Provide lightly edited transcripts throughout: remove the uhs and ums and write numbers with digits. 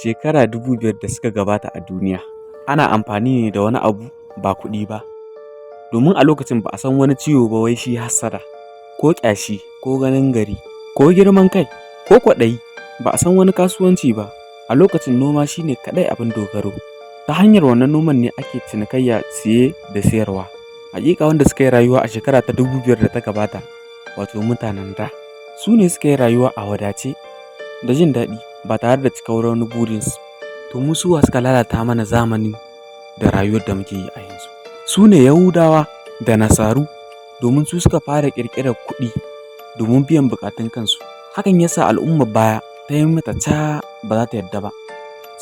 Shekara 5,000 da suka gabata a duniya, ana amfani ne da wani abu ba kuɗi ba, domin a lokacin ba a san wani ciwo ba wai shi hassada, ko ƙyashi, ko ganin gari, ko girman kai, ko kwaɗayi, ba a san wani kasuwanci ba. A lokacin noma shi ne kaɗai abin dogaro. Ta hanyar wannan noman ne ake cinikayya, siye da siyarwa. Haƙiƙa wanda suka yi rayuwa a shekara ta 5,000 da ta gabata, wato mutanen da, su ne suka yi rayuwa a wadace da jin daɗi ba tare da cikar wani burinsu. To mu su wa suka lalata mana zamani da rayuwar da muke yi a yanzu? Su ne Yahudawa da Nasaru, domin su suka fara ƙirƙirar kuɗi domin biyan buƙatun kansu. Hakan ya sa al'ummar baya ta yi mata ca, ba za ta yarda ba.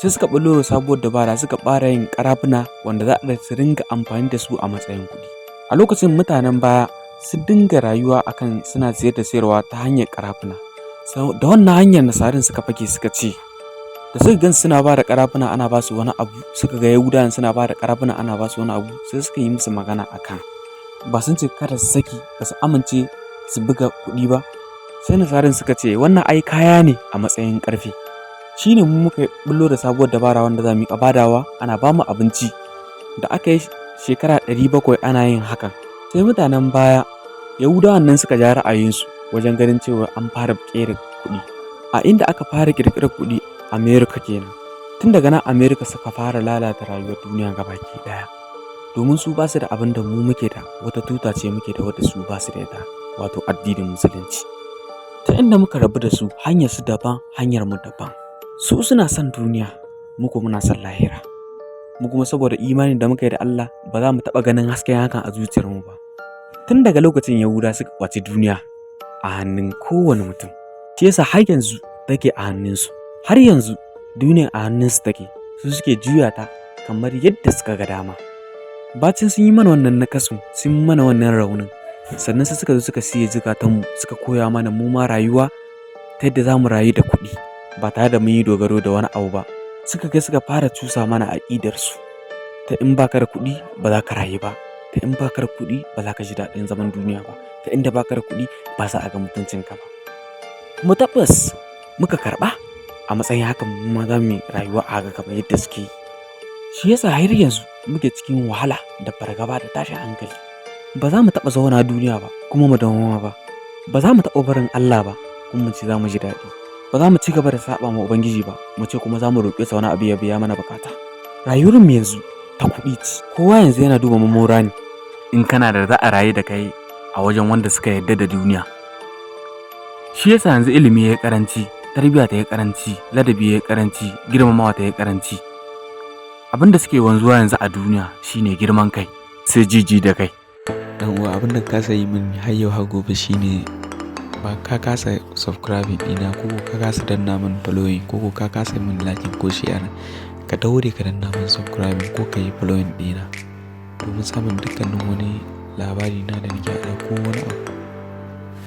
Sai suka ɓullo da sabuwar dabara, suka fara yin ƙarafuna wanda za su ringa amfani da su a matsayin kuɗi. A lokacin mutanen baya sun dinga rayuwa akan suna siyar da sayarwa ta hanyar ƙarafuna. Da wannan hanyar Nasarun suka fake, suka ce da suka gan suna ba da ƙarafuna ana ba su wani abu, suka ga Yahudawan suna ba da ƙarafuna ana ba su wani abu, sai suka yi musu magana akan ba sun ce kada su saki, ba su amince su buga kuɗi ba. Sai Nasarun suka ce wannan ai kaya ne a matsayin ƙarfe. Shi ne mu muka ɓullo da sabuwar dabara wanda za mu riƙa badawa ana ba mu abinci. Da aka yi shekara 700 ana yin hakan, sai mutanen baya, Yahudawan nan, suka ja ra'ayinsu wajen ganin cewa an fara ƙera kuɗi. A inda aka fara ƙirƙirar kuɗi, America kenan. Tun daga nan America suka fara lalata rayuwar duniya gabaki ɗaya, domin su ba su da abin da mu muke da. Wata tuta ce muke da wadda su ba su da ita, wato addinin Musulunci. Ta inda muka rabu da su, hanyar su daban, hanyar mu daban. Su suna son duniya, mu kuma muna son lahira. Mu kuma saboda imanin da muka yi da Allah, ba za mu taɓa ganin hasken hakan a zuciyarmu ba. Tun daga lokacin Yahuda suka ƙwaci duniya a hannun kowane mutum. Shi yasa har yanzu take a hannunsu. Har yanzu duniya a hannunsu take, su suke juya ta kamar yadda suka ga dama. Bacin sun yi mana wannan nakasun, sun mana wannan raunin, sannan sai suka zo suka siye zukatanmu, suka koya mana mu ma rayuwa ta yadda za mu rayu da kuɗi ba tare da mun yi dogaro da wani abu ba. Suka kai suka fara cusa mana aƙidarsu ta in baka da kuɗi ba za ka rayu ba, ta in baka da kuɗi ba za ka ji daɗin zaman duniya ba, ta inda baka da kuɗi ba za a ga mutuncinka ba. Kuma tabbas muka karɓa a matsayin haka, mu ma za mu yi rayuwa a haka kamar yadda suke yi. Shi yasa har yanzu muke cikin wahala da fargaba da tashin hankali. Ba za mu taɓa zauna duniya ba kuma mu dawwama ba. Ba za mu taɓa barin Allah ba kuma mu ce za mu ji daɗi. Ba za mu ci gaba da saɓa ma Ubangiji ba mu ce kuma za mu roƙe sa wani abu ya biya mana buƙata. Rayuwar mu yanzu ta kuɗi ce. Kowa yanzu yana duba mamora ne. In kana da, za a rayu da kai a wajen wanda suka yarda da duniya. Shi yasa yanzu ilimi ya yi ƙaranci, tarbiyya ta yi ƙaranci, ladabi ya yi ƙaranci, girmamawa ta yi ƙaranci. Abin da suke wanzuwa yanzu a duniya shine girman kai, sai jiji da kai. Dan uwa, abin da ka kasa yi min har yau har gobe shine ba ka kasa subscribing ɗina, ko ka kasa danna min following, ko ka kasa min liking ko share. Ka daure ka danna min subscribing ko ka yi following ɗina domin samun dukkanin wani labari na da nake haɗa ko wani abu.